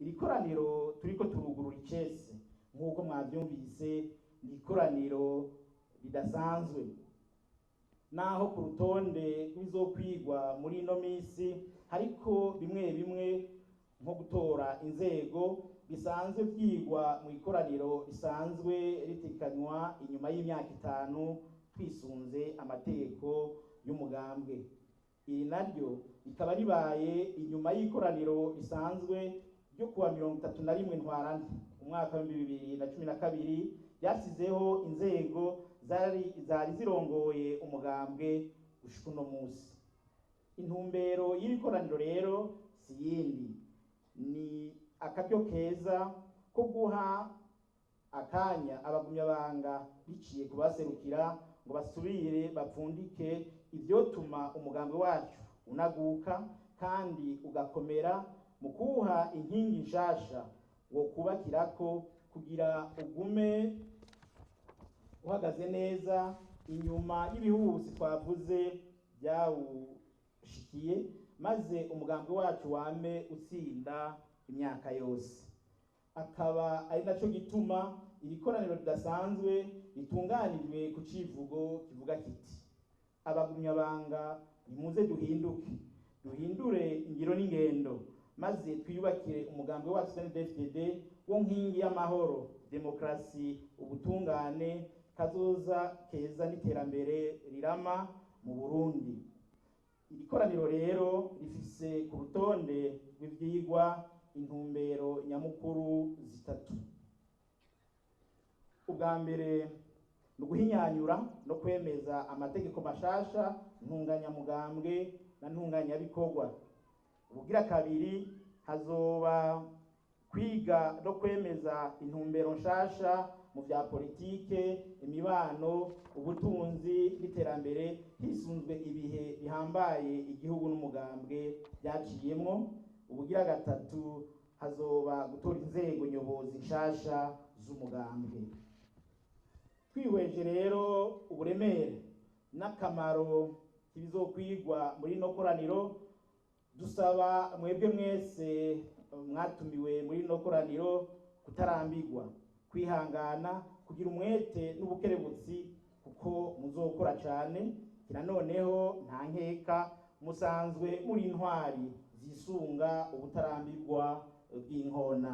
Iri koraniro turiko turugurura icese, nk'uko mwavyumvise, ni ikoraniro ridasanzwe. Naho ku rutonde rw'ibizokwigwa muri ino misi hariko bimwe bimwe nko gutora inzego bisanzwe vyigwa mu ikoraniro risanzwe ritekanywa inyuma y'imyaka 5 twisunze amategeko y'umugambwe. Iri naryo rikaba ribaye inyuma y'ikoraniro risanzwe ryo kuwa 31 Ntwarante umwaka wa 2012 ryasizeho inzego zari zirongoye umugambwe gushika uno musi. Intumbero y'iri koraniro rero si yindi, ni akaryo keza ko guha akanya abagumyabanga biciye kubaserukira ngo basubire bapfundike ivyotuma umugambi wacu unaguka kandi ugakomera mu kuwuha inkingi nshasha wo kubakirako kugira ugume uhagaze neza inyuma y'ibihuhusi twavuze byawushikiye, maze umugambi wacu wame utsinda imyaka yose. Akaba ari naco gituma iri koraniro ridasanzwe ritunganijwe ku civugo kivuga kiti: abagumyabanga nimuze duhinduke, duhindure ingiro n'ingendo, maze twiyubakire umugambi wacu CNDD-FDD wo nkingi y'amahoro, demokrasi, ubutungane, kazoza keza n'iterambere rirama mu Burundi. Iri koraniro rero rifise ku rutonde rw'ivyigwa intumbero nyamukuru zitatu. Ubwa mbere ni uguhinyanyura no kwemeza amategeko mashasha ntunganyamugambwe na ntunganyabikorwa. Ubugira kabiri, hazoba kwiga no kwemeza intumbero nshasha mu vya politike, imibano, ubutunzi n'iterambere hisunzwe ibihe bihambaye igihugu n'umugambwe byaciyemwo. Ubugira gatatu, hazoba gutora inzego nyobozi nshasha z'umugambwe. Twihweje rero uburemere n'akamaro k'ibizokwigwa muri ino koraniro, dusaba mwebwe mwese mwatumiwe muri ino koraniro kutarambirwa, kwihangana, kugira umwete n'ubukerebutsi, kuko muzokora cane. Kira noneho nta nkeka musanzwe muri intwari zisunga ubutarambirwa bw'inkona.